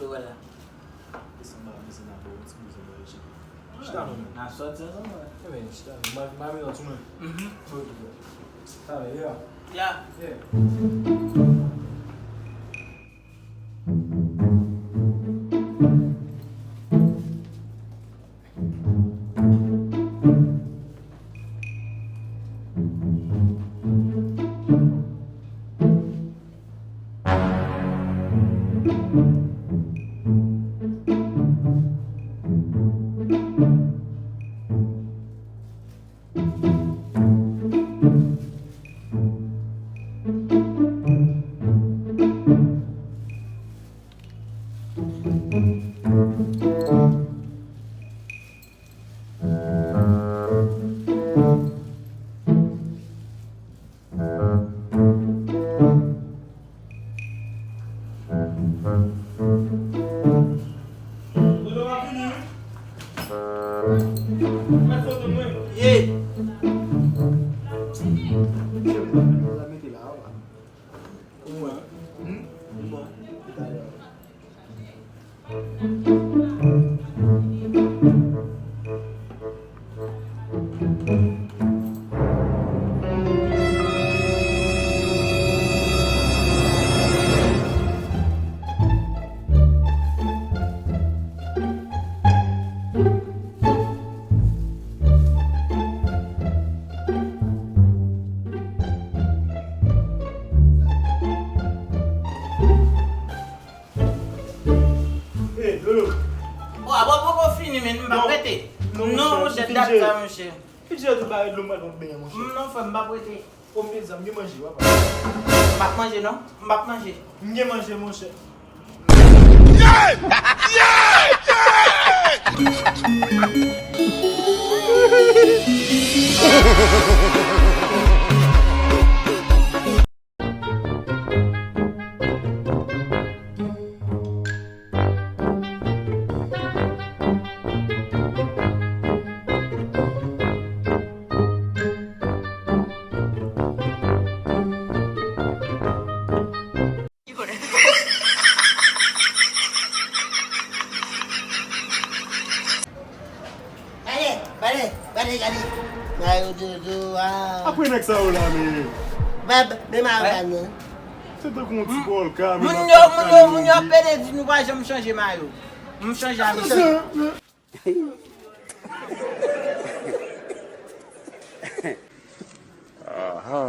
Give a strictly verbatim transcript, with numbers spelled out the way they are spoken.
Wala. Desann ba, desann ba, bon, ti moun, se mwen, chita. Chita non, men. N a sòti ansanm, wè. Enben, chita non. Mwen, mwen, mwen, sou mwen. Mhm. Ok, frè. Talè, yeah. Yeah. Yeah. Ye. Ou wè? Hmm? Ou bon? Hey, Lolo. Bon, a bon, poko fini, men m pa prete. Non, non, monchè, dat sa, monchè. Fidjè tou bare dlo, m pral pran benyen, monchè. Non, frè, m pa prete. O, m gen zam, m gen manje, papa. M p ap manje, non. M p ap manje. M gen manje, monchè. Gade, gade, gade, gade. Mayo dodo, ah. Apre nèg sa yo la, men. Bab, men mayo pa nan. Se tankou yon ti bòl ka, men moun yo, moun yo, moun yo pede di nou pa janm chanje mayo. M chanje a misye. Aha.